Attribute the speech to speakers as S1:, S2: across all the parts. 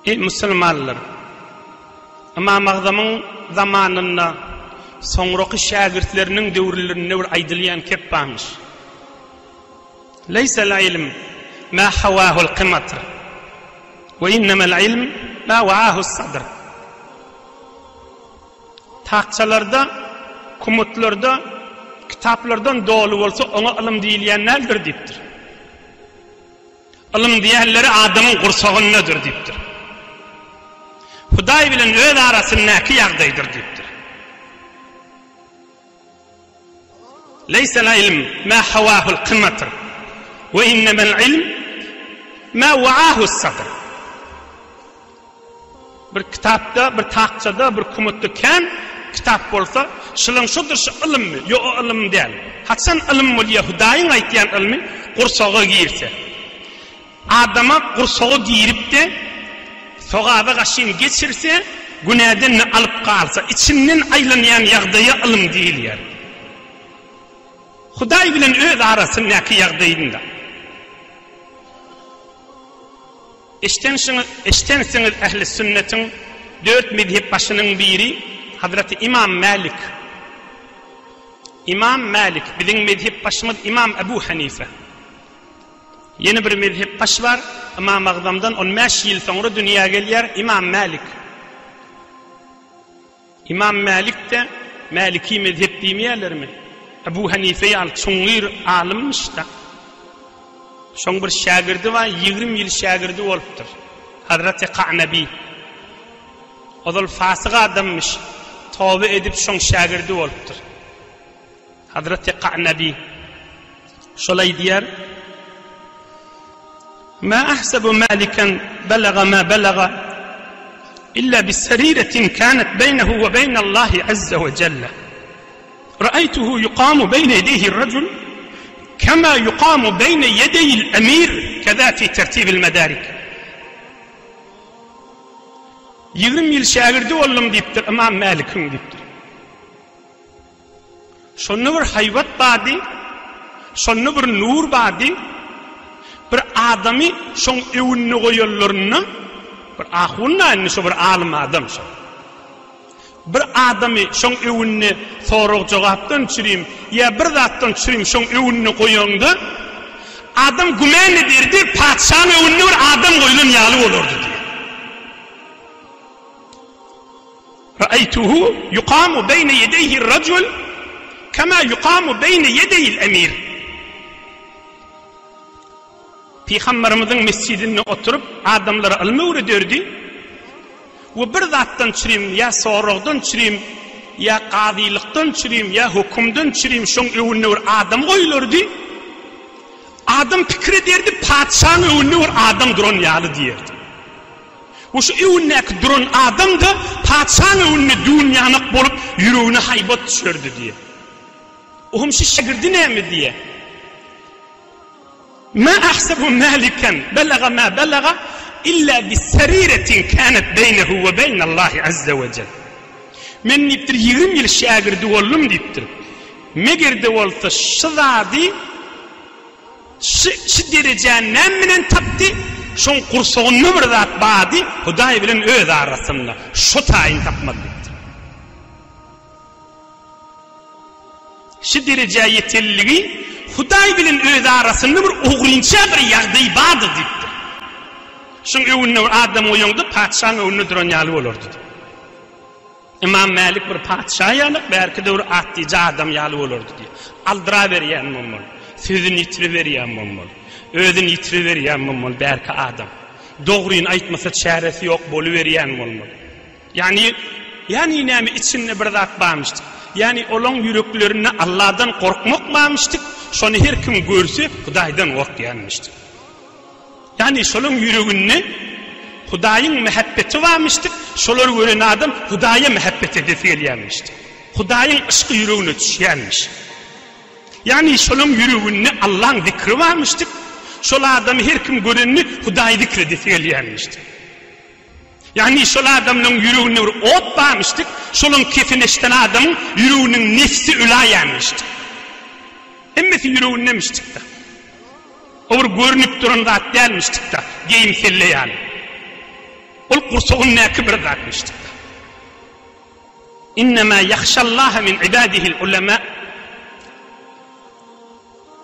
S1: Eý musulmanlar! Ymam Agzamyň zamanynda soňraky şägirtleriniň döwürlerinde bir aýdylýan kep barmyş. Leýsel ilm ma hawahul kymatr we innemel ilm ma waahus sadr. Takçalarda, kumutlarda kitaplardan doly bolsa oňa ylym diýilýän däldir diýipdir. Ylym diýenleri adamyň gursagyndadyr diýipdir. Hudaý bilen öz arasyndaky ýagdaýdyr diýipdir. Leýsel ilm ma hawahul kymatr we innemel ilm ma waahus sadr. Bir kitapda, bir takçada, bir kumutda kän kitap bolsa, şulaň şodur şu ylymmy? Ýok, o ylym däl. Haçan ylym bolýar, Hudaýyň aýtýan ylmy gursaga girse. Adama gursaga girip-de, sogaba gaşyn geçirse, günäden-de alyp galsa, içinden aýlanýan ýagdaýa ylym diýilýär. Hudaý bilen öz arasyndaky ýagdaýynda. Eşdenşiňiz, eşdensiňiz ähli sünnetiň dört mezhep başynyň biri Hazreti Imam Mälik. Imam Mälik, biziň mezhep başymyz Imam Ebu Hanife. Ýene bir mezhep baş bar, Imam Agzamdan on bäş ýyl soňra dünýä gelýär, Imam Mälik. Ymam Mälik-de Mäliki mezhep diýmeýärlermi? Ebu Hanife ýaly çuňňur alymyş-da. Şoň bir şägirdi bar, 20 ýyl şägirdi bolupdyr. Hazreti Ka'nabi. Ozal fasyk adammyş, toba edip şoň şägirdi bolupdyr. Hazreti Ka'nabi şol aýdýar, Ma ahsabu Malikan balaga ma balaga illa bi sariretin kanat beýnehu we beýnallahi azza we jelle. Ra'aytuhu yuqamu beýne ýedeyhi ar-rajul kema yuqamu beýne ýedeýil emir keza fi tertibil medarik. 20 ýyl şägirdi boldum diýipdir Ymam Mälikiň diýipdir. Şonda bir haýbat bardy, şonda bir nur bardy, bir adamy şoň öwünde goýanlarynda, bir ahun-da indi şo bir alym adam şo. Bir adamy şoň öwünde sorag-jogapdan çürim ýa bir zatdan çürim şoň öwünde goýaňda, adam gümän ederdi, patyşaň öwünde bir adam goýlan ýaly bolardy diýýär. Ra'aytuhu yuqamu beýne ýedeýhi rajul kema yuqamu beýne ýedeýil emir. Pygamberimiziň mesjidinde oturyp adamlara ylym öwrederdi we bir zatdan çürim ýa soragdan çürim ýa gazylykdan çürim ýa hökümden çürim şoň öwünde bir adam goýulardy. Adam pikir ederdi patyşaň öwünde bir adam duran ýaly diýerdi. We şu öwündäki duran adam-da patyşaň öwünde dünýanak bolup, ýüregine haýbat düşerdi diýýär. Ohm şu şägirdi näme diýýär? Ma ahsabu Malikan balaga ma balaga illa bi sariretin kanat beýnehu we beýnallahi azza we jel. Men diýipdir, 20 ýyl şägirdi boldum diýipdir. Meger-de bolsa şu zady Şu, şu derejäni näme bilen tapdy? Şoň gursagynda bir zat bardy, Hudaý bilen öz arasynda. Şo taýyny tapmaly diýipdir. Şu derejä ýetenligi Hudaý bilen öz arasynda bir ogrynça bir ýagdaý bardy diýipdir. Şoň öňünde bir adam goýaňda patyşaň öňünde duran ýaly bolardy diýip. Ymam Mälik bir patyşa ýaly, bärki döwür atlyja adam ýaly bolardy diýýär. Aldyraberýän bolmaly. Sözüni ýitiriberýän bolmaly. Özüni ýitiriberýän bolmaly bärki adam. Dogryny aýtmasa çäresi ýok boluberýän bolmaly. Ýagny, ýagny näme içinde bir zat barmyşdyk. Ýagny olaň ýüreklerinde Alladan gorkmak barmyşdyk, şony her kim görse Hudaýdan gorkýanmyşdyk. Ýagny şolaň ýüreginde Hudaýyň mähebbeti barmyşdyk, şolary gören adam Hudaýa mähebbet edesi gelýänmişdi. Hudaýyň yşky ýüregine düşýänmiş. Ýagny şolaň ýüreginde Allaň zikri barmyşdyk, şol adamy her kim görende Hudaýy zikr edesi gelýänmişdi. Ýagny şol adamlaň ýüreginde bir ot barmyşdyk, şolaň kesini eşiden adamyň ýüreginiň nefsi öläýänmişdi. Hemmesi ýüregindemişdik-de. O bir görnüp duran zat dälmişdik-de, geýim selle ýaly. gursagyndaky bir zatmyş. Innemâ ýahşallâhe min ibâdihil ulemâ.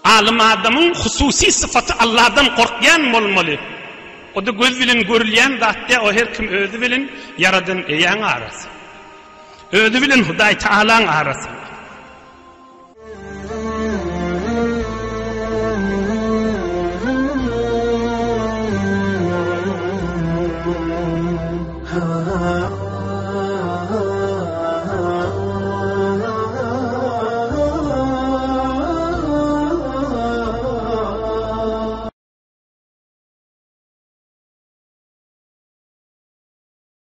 S1: Alym adamyň hususy sypaty Allahdan gorkýan bolmaly. O-da göz bilen görülýän zat däl, o her kim özi bilen Ýaradan Eýäň arasy. Özi bilen Hudaý Tagalaň arasy.